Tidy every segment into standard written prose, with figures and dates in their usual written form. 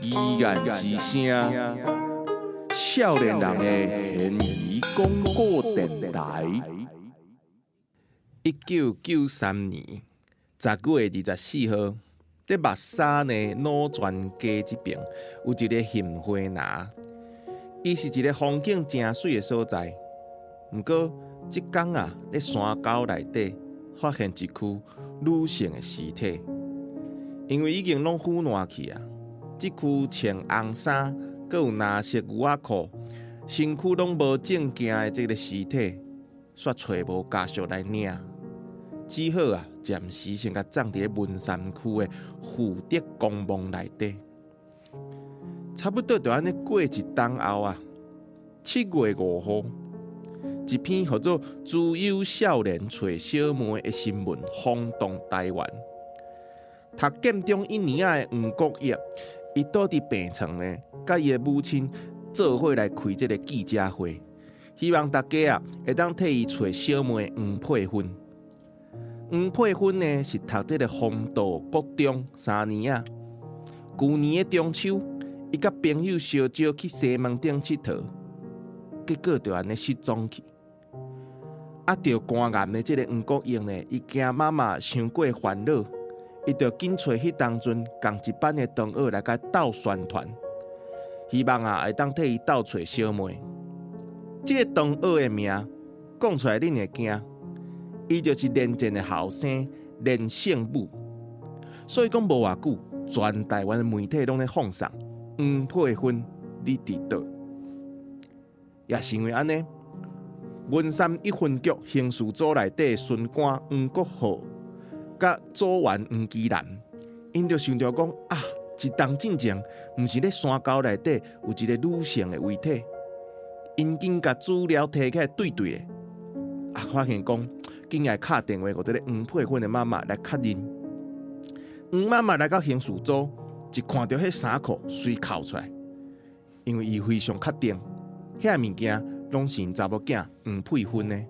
議案之聲，少年人的懸疑廣播電臺。1993年10月24號，佇目沙呢老泉街這爿有一个杏花林，伊是一个風景誠媠的所在。毋過，這工啊，佇山溝內底發現一具女性的屍體，因為已經攏腐爛去啊。這具穿紅衫、閣有藍色牛仔褲、身軀攏無證件的這个屍體，煞揣無家屬來領，只好啊，暫時先共葬佇咧文山區的福德公墓內底。差不多就按呢過一冬後啊，7月5號，一篇號做《資優少年揣小妹》的新聞轟動台灣。讀建中一年仔的黃國益，伊倒佇病床呢，佮伊的母親做伙來開這个記者會，希望大家啊會當替伊揣小妹黃佩芬。黃佩芬呢是讀這个弘道國中三年仔，舊年的中秋，伊佮朋友相招去西門町𨑨迌，結果就按呢失蹤去。啊，著肝癌的這个黃國英呢，伊驚媽媽傷過煩惱。伊就緊揣彼當陣仝一班的同學來共鬥宣傳，希望啊會當替伊鬥揣小妹。這个同學的名講出來，恁會驚，伊就是連戰的後生連勝武。所以講無偌久，全台灣的媒體攏咧放送黃佩芬，你佇佗？也是因為按呢，文山一分局刑事組內底巡官黃國浩佮組員黃基南，𪜶就想著講啊，一冬進前，毋是咧山溝內底有一个女性的遺體，𪜶緊共資料提起來對對咧，啊，發現講，緊來敲電話予這个黃佩芬的媽媽來確認。黃媽媽來到刑事組，一看著彼衫褲，隨哭出來，因為伊非常確定，遐物件攏是𪜶查某囝黃佩芬的。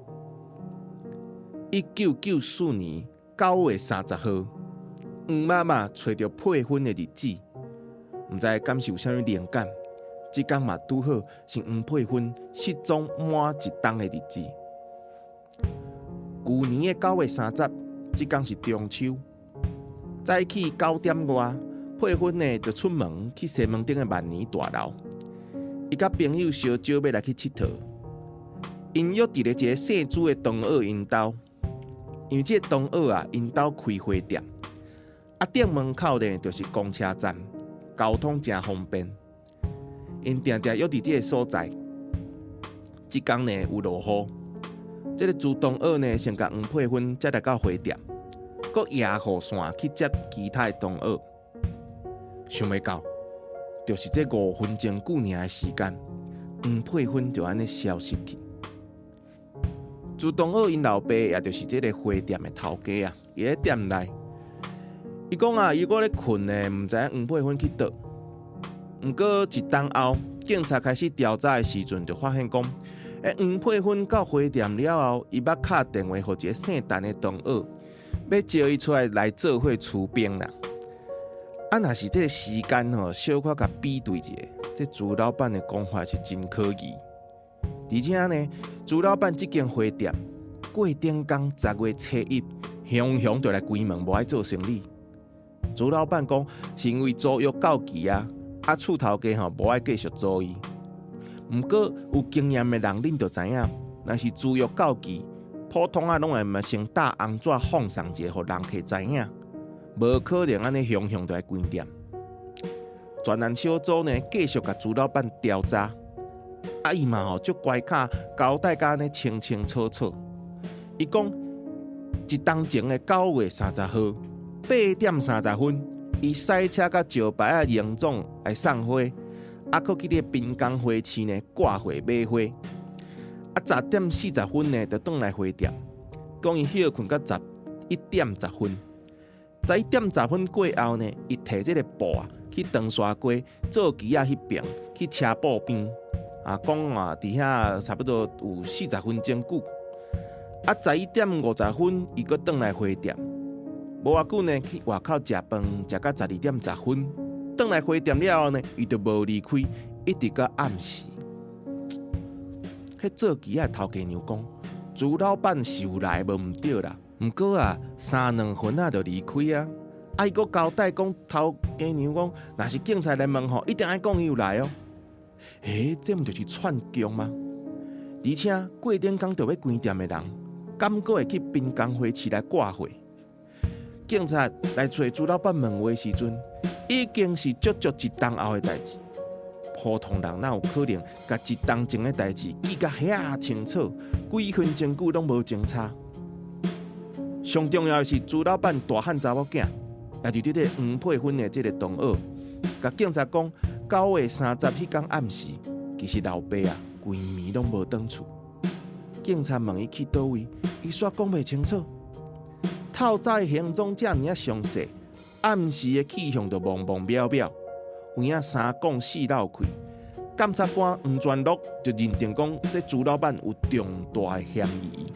1994年9月30號，黃媽媽揣著佩芬的日子，毋知敢是有啥物靈感，這工嘛拄好是黃佩芬失蹤滿一冬的日子。舊年的9月30，這工是中秋，早起9點外，佩芬呢就出門去西門町的萬年大樓，伊佮朋友相招欲來去𨑨迌，𪜶約佇咧一个姓朱的同學𪜶兜。因為這个同學啊，𪜶兜開花店，啊，店門口呢就是公車站，交通誠方便。𪜶定定約佇這个所在。這工呢有落雨，這个朱同學呢先共黃佩芬接來到花店，閣搖雨傘去接其他的同學。想袂到，就是這5分鐘久爾的時間，黃佩芬就按呢消失去。朱同學𪜶老爸，也就是這个花店的頭家啊，伊咧店內，伊講啊，伊閣咧睏呢，毋知影黃佩芬去佗。毋過一冬後，警察開始調查的時陣，就發現講，黃佩芬到花店了後，伊捌敲電話予一个姓陳的同學，欲招伊出來來做伙出兵啦。啊，若是這个時間吼，小可共比對一下，這朱老闆的講法是真可疑。而且呢，朱老闆這間花店過頂工10月初一，雄雄就來關門，無愛做生理。朱老闆講是因為租約到期啊，啊厝頭家吼無愛繼續租伊。毋過有經驗的人，恁就知影，若是租約到期，普通啊攏會嘛先貼紅紙放送一下，予人客知影，無可能按呢雄雄就來關店。專案小組呢繼續共朱老闆調查。啊！伊嘛吼足乖巧，交代甲按呢清清楚楚。伊講一冬前的9月30號8點30分，伊駛車佮石牌仔榮總來送花，啊，閣去咧濱江花市呢掛貨買花。啊，10點40分呢，就轉來花店，講伊歇睏到11點10分。11點10分過後呢，伊提這个布啊去長沙街做機仔彼爿去車布邊。啊，講啊，佇遐差不多有40分鐘久。啊，11點50，伊閣轉來花店。無偌久呢，去外口食飯，食到12點10，轉來花店了後呢，伊就無離開，一直到暗時。彼做機仔的頭家娘講，朱老闆是有來無毋對啦，毋過啊，三兩分仔就離開啊。啊，伊閣交代講，頭家娘講，若是警察來問吼，一定愛講伊有來哦。欸，這毋就是串供嗎？而且過頂工就欲關店的人，敢閣會去濱江花市來掛貨？警察來揣朱老闆問話的時陣，已經是足足一冬後的代誌。普通人哪有可能共一冬前的代誌記甲遐清楚？幾分鐘久攏無前差。上重要的是朱老闆大漢查某囝，也就是這个黃佩芬的這个同學，共警察講，9月30彼工暗時，其實老爸啊，規暝攏無轉厝。警察問伊去佗位，伊煞講袂清楚。透早的行蹤遮爾仔詳細，暗時的去向就茫茫渺渺，有影三講四漏氣。檢察官黃全祿就認定講，這朱老闆有重大的嫌疑。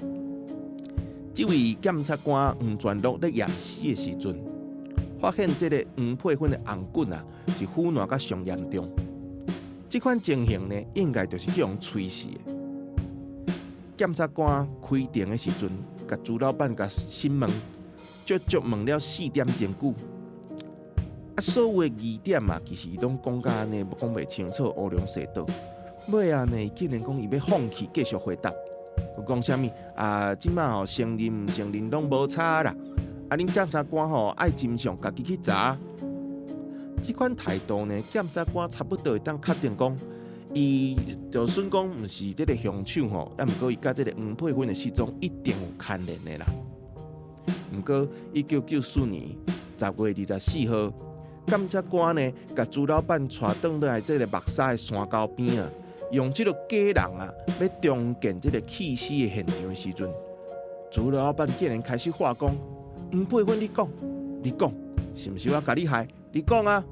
這位檢察官黃全祿咧驗屍的時陣，發現這个黃佩芬的頷骨啊是腐爛甲上嚴重。這款情形呢，應該就是去予催死的。檢察官開庭的時陣，共朱老闆共審問，足足問了4點鐘久。啊，所有的疑點啊，其實伊攏講甲按呢，講袂清楚，烏龍踅倒。尾仔呢，伊竟然講伊欲放棄繼續回答，閣講啥物啊？這馬吼承認毋承認攏無差啦。啊，恁檢察官吼愛真相，家己去查。這款態度呢，檢察官差不多會當確定講，伊就算講毋是這个兇手吼，啊，毋過伊佮這个黃佩芬的失蹤一定有牽連的啦。毋過1994年10月24號，檢察官呢，共朱老闆帶轉來這个木柵的山溝邊啊，用這个假人啊，欲重建這个棄屍的現場的時陣，朱老闆竟然開始話講：黃佩芬，你講，你講，是毋是我共你害？你講啊！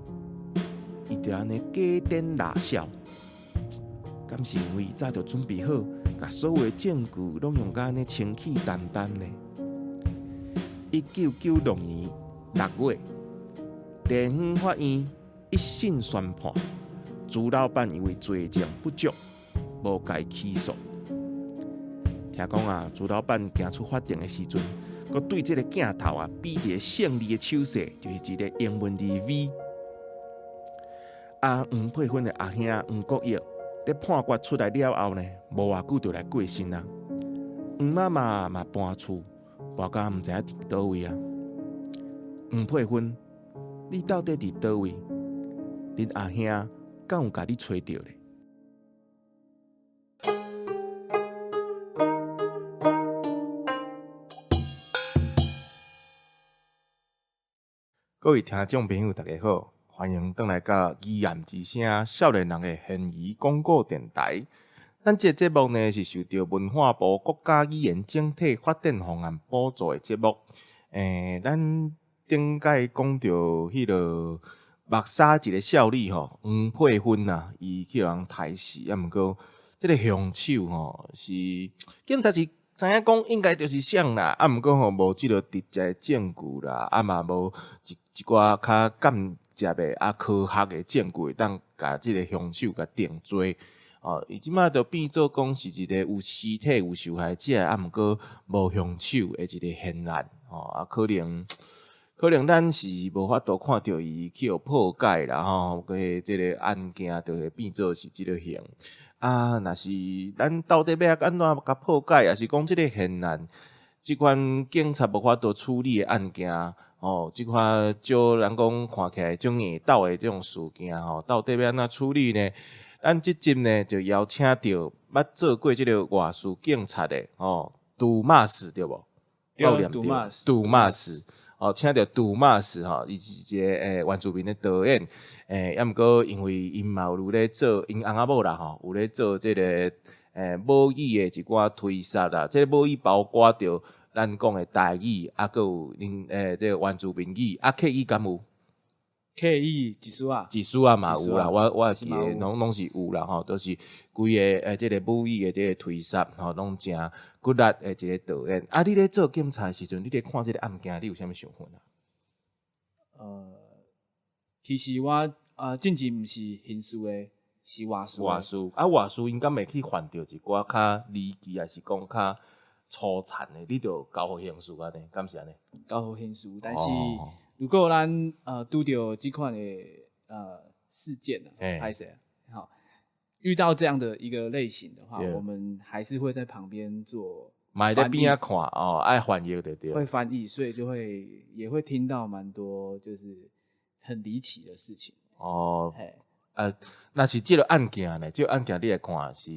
伊就按呢假顛辣笑，敢是因為伊早就準備好，共所有的證據攏用甲按呢清氣澹澹呢？1996年6月，地方法院一審宣判，朱老闆因為罪證不足，無共伊起訴。聽講啊，朱老闆行出法庭的時陣，閣對這个鏡頭啊，比一个勝利的手勢，就是一个英文字 V。啊，黃佩芬的阿兄黃國益，佇判決出來了後呢，無偌久就來過身啊。黃媽媽嘛搬厝，搬甲毋知影佇佗位啊。黃佩芬，你到底佇佗位？恁阿兄敢有共你揣著咧？各位聽眾朋友，大家好，歡迎轉來到語言之聲少年人的懸疑廣播電臺。咱這個節目呢，是受著文化部國家語言整體發展方案補助的節目。咱頂擺講著彼个木柵一个少女吼，黃佩芬啊，伊去予人刣死，啊，毋過這个兇手吼是警察是知影講應該就是誰啦，啊，毋過吼無這个直接的證據啦，啊嘛無一一寡較間接的啊科學的證據會當共這个兇手共定罪。哦，伊這馬就變做講是一个有屍體有受害者，啊，毋過無兇手的一个懸案。哦，啊，可能可能咱是無法度看著伊去予破解啦，吼，個這个案件就會變做是這个型。啊，若是咱到底欲按怎共破解，抑是講這个懸案，這款警察無法度處理的案件，哦，這款少人講看起來足硬鬥的這種事件，吼，到底欲按怎處理呢？咱這集呢就邀請著捌做過這个外事警察的，哦，杜馬斯對無？對，杜馬斯，杜馬斯，哦，請著杜馬斯吼，伊是一个原住民的導演，抑毋過因為𪜶嘛有咧做，𪜶翁仔某啦吼，有咧做這个母語的一寡推廣啦，這个母語包括著咱講的台語，啊，閣有恁這个原住民語，啊，客語敢有？客语一丝仔，一丝仔嘛有啦，我会记嘛得攏是有啦吼，都是規个這个母語的這个推捒吼，攏誠骨力的一個導演。啊，你咧做警察的時陣，你咧看這个案件，你有啥物想法啊？其實我進前毋是刑事的，是外事。外事啊，外事𪜶敢會去犯著一寡較離奇，抑是講較粗殘的，你就交予刑事按呢，敢是按呢？交予刑事，但是如果咱拄著這款的事件啊，歹勢好，遇到這樣的一個類型的話，我們還是會在旁邊做，嘛會佇邊仔看哦，愛翻譯就對。會翻譯，所以就會也會聽到蠻多就是很離奇的事情。哦，若是這个案件呢？這个案件你來看是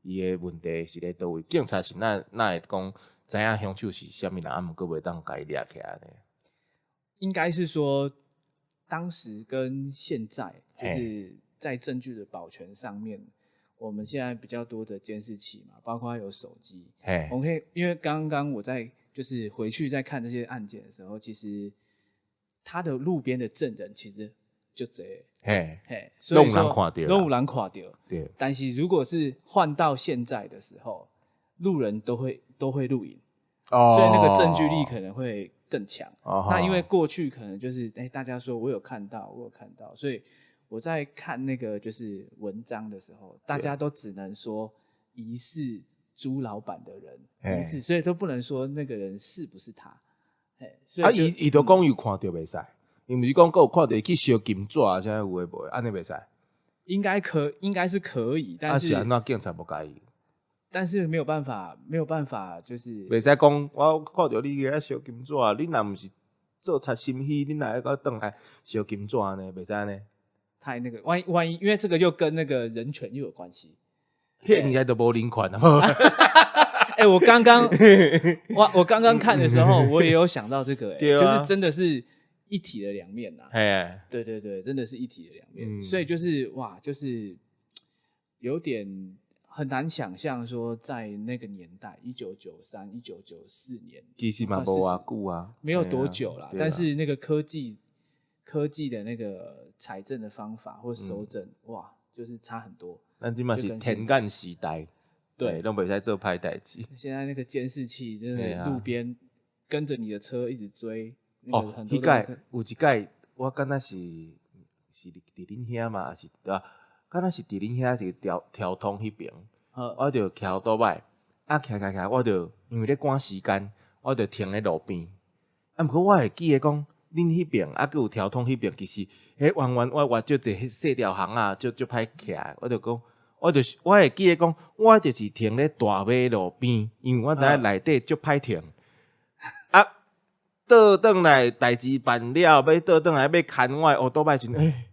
伊的問題是咧佗位？警察是哪會講知影兇手是啥物人，啊毋過袂當共伊掠起來呢？應該是說，當時跟現在，就是在證據的保全上面，我們現在比較多的監視器嘛，包括有手機。我們可以，因為剛剛我在就是回去再看這些案件的時候，其實他的路邊的證人其實就這，嘿，攏有人看著，攏有人看著。對。但是如果是換到現在的時候，路人都會錄影，所以那個證據力可能會更強。那因為過去可能就是大家說我有看到，我有看到，所以我在看那個就是文章的時候，大家都只能說疑似朱老闆的人，疑似，所以都不能說那個人是不是他。啊，伊都講有看著袂使，伊毋是講閣有看著伊去燒金紙啊，啥有的無的，按呢袂使。應該是可以，但是啊是按怎警察無共伊？但是沒有辦法，沒有辦法，就是袂使講，我看著你遐燒金紙，你若毋是做賊心虛，你哪會閣轉來燒金紙呢？袂使按呢？太那個，萬一，因為這個又跟那個人權又有關係。彼個年代都無人權啊！欸，我剛剛看的時候，我也有想到這個，欸，就是真的是一體的兩面吶。對對對，真的是一體的兩面，所以就是哇，就是有點很難想象說在那個年代，1993、1994年，其實嘛無偌久啊，沒有多久啦。但是那個科技的那個採證的方法或搜證，哇，就是差很多。咱這馬是天眼時代，對，攏袂使做歹代誌。現在那個監視器，真的路邊跟着你的車一直追。哦，彼擺有一擺，我敢若是佇恁遐嘛，抑是對啊？敢若是佇恁遐一個條通彼爿，我就騎歐多擺，啊騎騎騎，我就因為咧趕時間，我就停咧路邊。啊，毋過我會記得講，恁彼爿啊，閣有條通彼爿，其實彼彎彎我我足濟彼細條巷仔，足足歹騎。我就講，我會記得講，我就是停咧大馬路邊，因為我知影內底足歹停。啊，倒轉來代誌辦了，欲倒轉來欲牽我的烏多擺時陣，欸，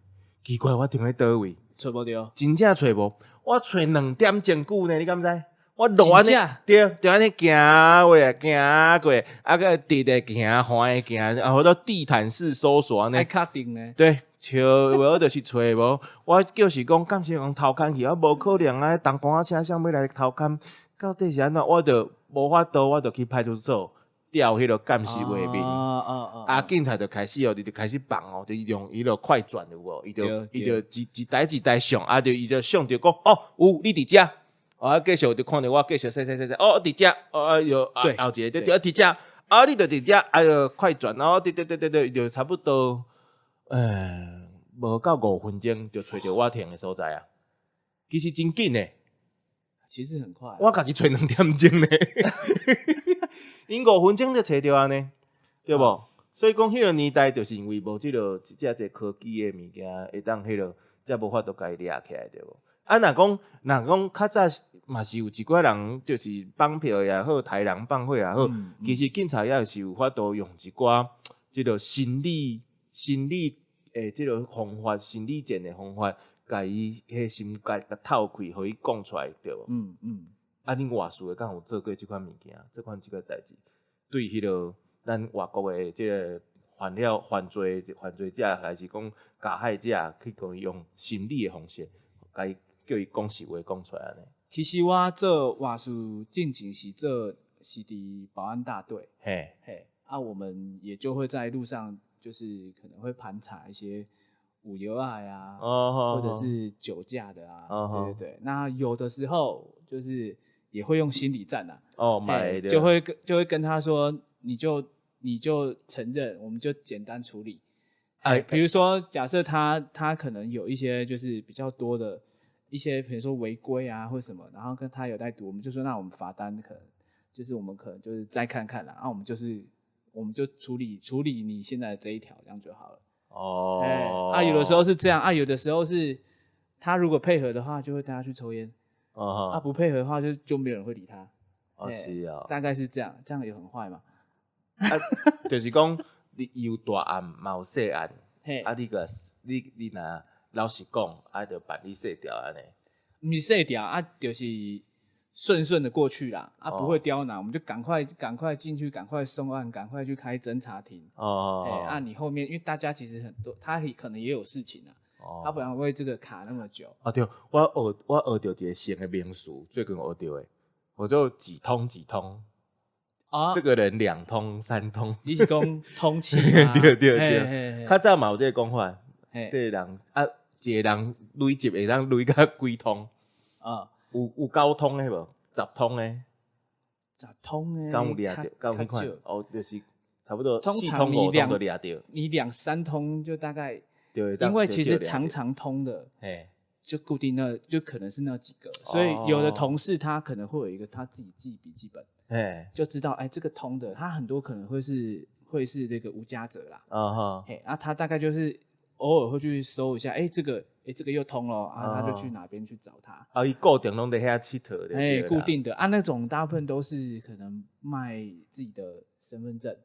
奇怪，我停咧佗位？揣無著，真正揣無。我揣2點鐘久呢，你敢知？我路按呢，對，就按呢行過來，行過，啊閣直的行，橫的行，啊好多地毯式搜索按呢。愛確定呢？對，笑無就是揣無。我就是講，敢是予偷牽去，我無可能啊！東光仔車誰欲來偷牽？到底是按怎？我就無法度，我就去派出所調彼个監視畫面。啊，警察就開始哦，就開始放哦，就用彼个快轉有無？伊就伊就一台一台上，啊，就伊就上著講，哦，有你佇遮。啊，繼續就看著我繼續洗洗洗洗，哦，佇遮，哦，又後一个對佇遮，啊，你就佇遮，啊，就快轉，哦，對對對對對，就差不多，無到5分鐘就揣著我停的所在啊。其實真緊的，其實很快，我家己揣2點鐘呢，𪜶5分鐘就揣著按呢，對無？所以講彼个年代就是因為無這个遮濟科技的物件，會當彼个才無法度共伊掠起來，對無？啊，若講較早嘛是有一寡人，就是綁票也好，刣人放火也好，其實警察也是有法度用一寡這个心理的這个方法，心理戰的方法，共伊彼心結共透開，予伊講出來，對無？啊，恁外事的敢有做過這款物件？這款這个代誌，對彼个咱外國的這个犯了犯罪者，還是講加害者，去共伊用心理的方式，共伊叫伊講實話講出來按呢？其實我做外事進前是做是佇保安大隊，嘿，啊，我們也就會在路上就是可能会盘查一些有药仔呀，或者是酒驾的啊，对对对。那有的时候就是也会用心理战啊，就会跟他说，你就承认，我们就简单处理。哎，比如说假设他可能有一些就是比较多的一些，比如说违规啊或什么，然后跟他有带毒，我们就说那我们罚单可能就是我们可能就是再看看啦，然后我们就处理处理你现在的这一条，这样就好了。哎，啊，有的时候是这样啊，有的时候是他如果配合的话，就会带他去抽烟。啊，不配合的话，就没有人会理他。哦，是啊，大概是这样，这样也很坏嘛。啊，就是讲你有大案嘛有细案，啊，你个你若老实讲，啊，就办你细条按呢。毋是细条啊，就是顺顺的过去啦，啊，不会刁难，我们就赶快赶快进去，赶快送案，赶快去开侦查庭。哎，啊，你后面因为大家其实很多，他可能也有事情啊，他不然为这个卡那么久。啊对，我学著一个新的名词，最近学著的，我就几通几通。啊，这个人两通三通，你是講通氣？對對對，較早嘛有這個講法，這個人啊，一個人累積會當累甲幾通啊？有九通的無？10通的？十通的？敢有掠著？敢有彼款？哦，就是差不多四通五通都掠著。你兩三通就大概，因為其實常常通的，就固定那，就可能是那幾個，所以有的同事他可能會有一個他自己記筆記本。就知道哎，這個通的，他很多可能會是這個無家者啦。嘿，啊，他大概就是偶爾會去搜一下，哎，這個，哎，這個又通了，啊，他就去哪邊去找他。啊，伊固定攏佇遐𨑨迌。哎，固定的啊，那種大部分都是可能賣自己的身份證，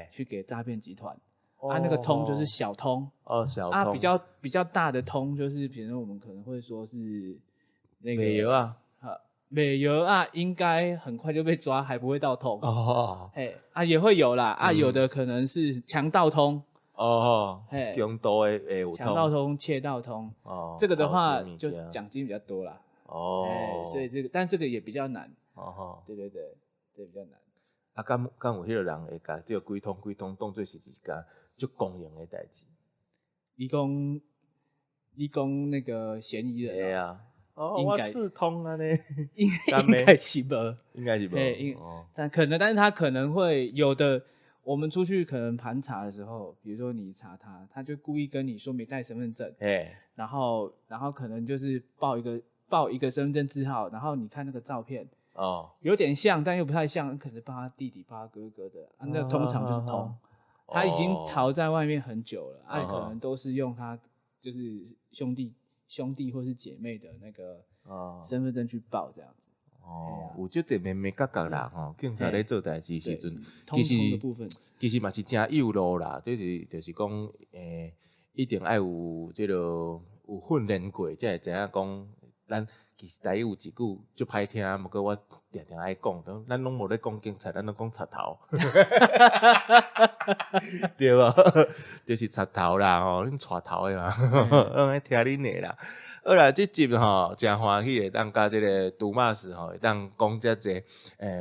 去給詐騙集團。啊，那個通就是小通。哦，小通。啊，比較大的通就是，比如說我們可能會說是那個。美藥啊。美油啊，應該很快就被抓，還不會到通哦。嘿啊，也會有啦啊，有的可能是強盜通哦，嘿，強盜的會有強盜通、竊盜通哦。這個的話就獎金比較多啦哦，所以這個但這個也比較難哦。對對對，這比較難。啊，敢有彼個人會共這個幾通幾通當做是一件足光榮的代誌？你講那個嫌疑人啊？哦，我四通啊呢，應該是無，應該是無，但可能，但是他可能會有的。我們出去可能盤查的時候，比如說你查他，他就故意跟你說沒帶身份證，然後可能就是報一個身份證字號，然後你看那個照片，哦，有點像，但又不太像，可能報他弟弟、報他哥哥的，啊，那通常就是通，他已經逃在外面很久了，啊，可能都是用他就是兄弟或是姐妹的那個身份證去報這樣子。哦，有足濟眉眉角角啦吼，警察咧做代誌時陣，其實其實嘛是誠幼路啦，這是就是講，一定愛有這個有訓練過，才會知影講，咱其實台語有一句足歹聽，毋過我定定愛講，咱攏無咧講警察，咱攏講賊頭，對無？就是賊頭啦吼，恁帶頭的嘛，攏愛聽恁的啦。好啦，這集吼誠歡喜會當佮這個杜馬斯吼會當講遮濟，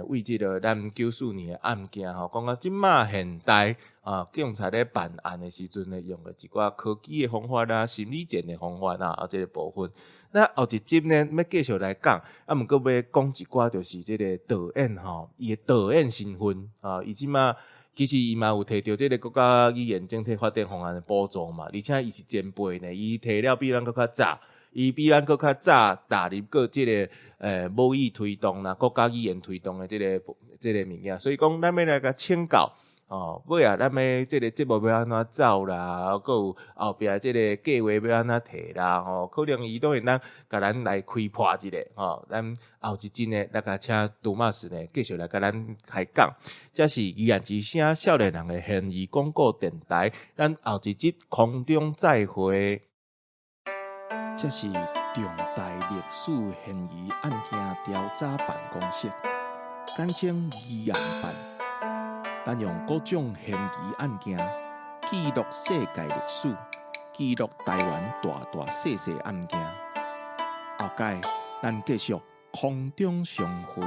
為這個咱94年的案件吼，講到這馬現代啊，警察咧辦案的時陣咧，用的一寡科技的方法啦、心理戰的方法啦，啊，這個部分。那後一集呢，欲繼續來講，啊，毋過欲講一寡，就是這個導演吼，伊的導演身份啊，伊這馬其實伊嘛有提著這個國家語言整體發展方案的補助嘛，而且伊是前輩呢，伊提了比咱閣較早。伊比咱閣較早踏入過這個母語推動啦、國家語言推動的這個物件，所以講咱欲來共請教哦，尾仔咱欲這個節目欲按怎走啦，閣有後壁這個計劃欲按怎提啦，吼，可能伊攏會當共咱來開破一下吼，咱後一陣呢，來共請杜馬斯呢繼續來共咱開講。這是議案之聲少年人的懸疑廣播電台，咱後一集空中再會。這是重大歷史懸疑案件調查辦公室，簡稱疑案辦。咱用各種懸疑案件記錄世界歷史，記錄台灣大大細細案件。後擺咱繼續空中相會。